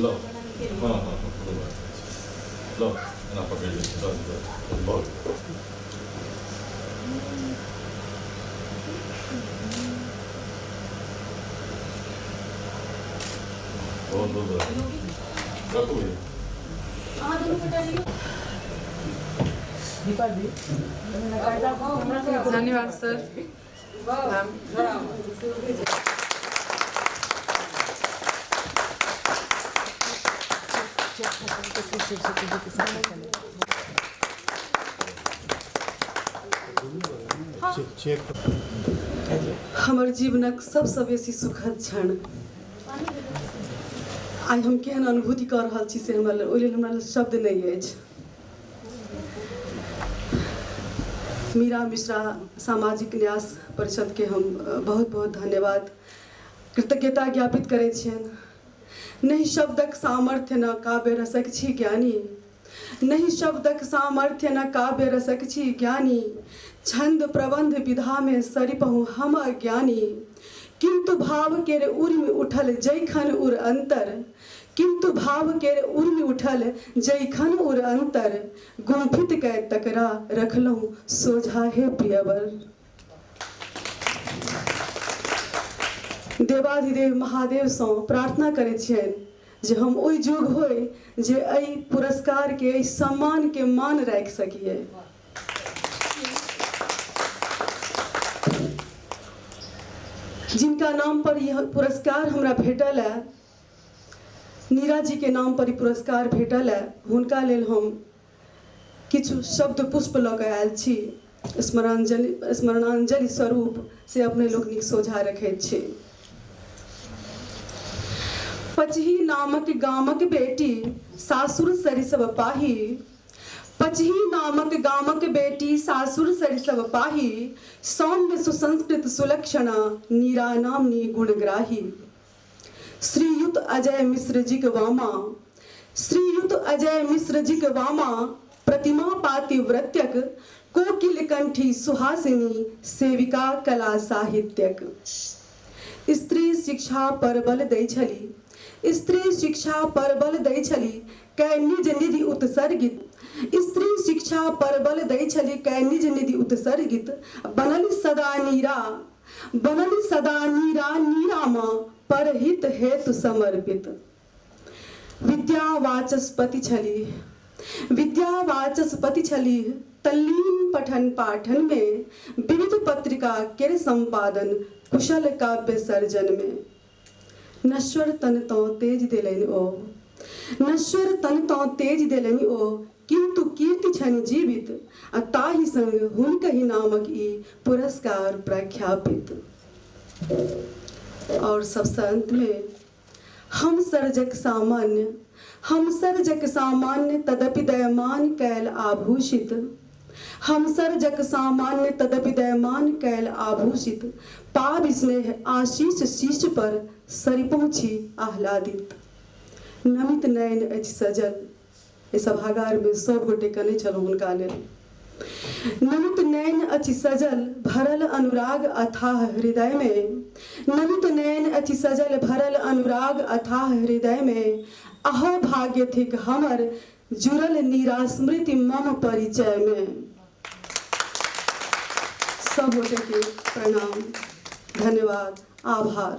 लो हाँ हाँ हाँ कोनो बात नहि छै लो एना पकड़ि लै छी दऽ दिअ भऽ गेल। बहुत बहुत बधाई। रखू भैया। धन्यवाद सर। हमर जीवनक सबसँ बेसी सुखद क्षण आइ हम केहन अनुभूति कऽ रहल छी से हमरा ओहि लेल हमरा शब्द नहि अछि। मीरा मिश्रा सामाजिक न्यास परिषदके हम बहुत बहुत धन्यवाद कृतज्ञता ज्ञापित करै छियनि। नहि शब्दक सामर्थ्य न काव्य रसक छी ज्ञानी, नहि शब्दक सामर्थ्य न काव्य रसक छी ज्ञानी, छंद प्रबंध विधामे सरिपहुँ हम अज्ञानी, किंतु भाव केर उर्मि उठल जैखन उर अंतर, किंतु भाव केर उर्मि उठल जैखन उर अंतर, गुम्फित कय तकरा रखलहुँ सोझा हे प्रियवर। देवाधिदेव महादेवसँ प्रार्थना करै छियनि जे हम ओहि जोग होइ जे एहि पुरस्कारके, एहि सम्मानके मान राखि सकियै। जिनका नाम पर ई पुरस्कार हमरा भेटल है, नीरा जी के नाम पर ई पुरस्कार भेटल है, हुनका लेल हम किछु शब्द पुष्प लऽ कऽ आयल छी, स्मरणांजलि, स्मरणांजलि स्वरूप से अपने लोकनिक सोझा रखैत छी। पचही नामक गामक बेटी सासुर सरिसब पाही, पचही नामक गामक बेटी सासुर सरिसब पाही, सौम्य सुसंस्कृत सुलक्षणा नीरा नामनी गुणग्राही। श्रीयुत अजय मिश्र जीक वामा, श्रीयुत अजय मिश्र जीक वामा प्रतिमा पातिव्रत्यक कोकिल कंठी सुहासिनी सेविका कला साहित्यक। स्त्री शिक्षा पर बल दै छली, स्त्री शिक्षा पर बल दै छली कै निज निधि उत्सर्गित, स्त्री शिक्षा पर बल दै छली कै निज निधि उत्सर्गित, बनल सदा नीरा, बनल सदा नीरा नीरा माँ परहित हेतु समर्पित। विद्या वाचस्पति छलीह, विद्या वाचस्पति छलीह तल्लीन पठन पाठन मे, विविध पत्रिका केर संपादन कुशल काव्य सर्जन मे। नश्वर तन तँ तेज देलनि ओ, नश्वर तन तँ तेज देलनि ओ, किन्तु कीर्ति छनि जीवित, आ ताहि संग हुनकहि नामक ई पुरस्कार प्रख्यापित। और सबसँ अंतमे, हम सर्जक सामान्य, हम सर्जक सामान्य तदपि दयमान कयल आभूषित, हम सर्जक सामान्य तदपि दयमान कयल आभूषित, पाबि स्नेह आशीष शीश पर सरिपहुँ छी आह्लादित। नमित नयन अछि सजल, एहि सभागारमे सब गोटे कनै छलहुँ हुनका लेल। नमित नयन अछि सजल भरल अनुराग अथाह हृदयमे, नमित नयन अछि सजल भरल अनुराग अथाह हृदयमे, अहो भाग्य थिक हमर जुड़ल नीरा स्मृति मम परिचयमे। सब गोटेके प्रणाम, धन्यवाद, आभार।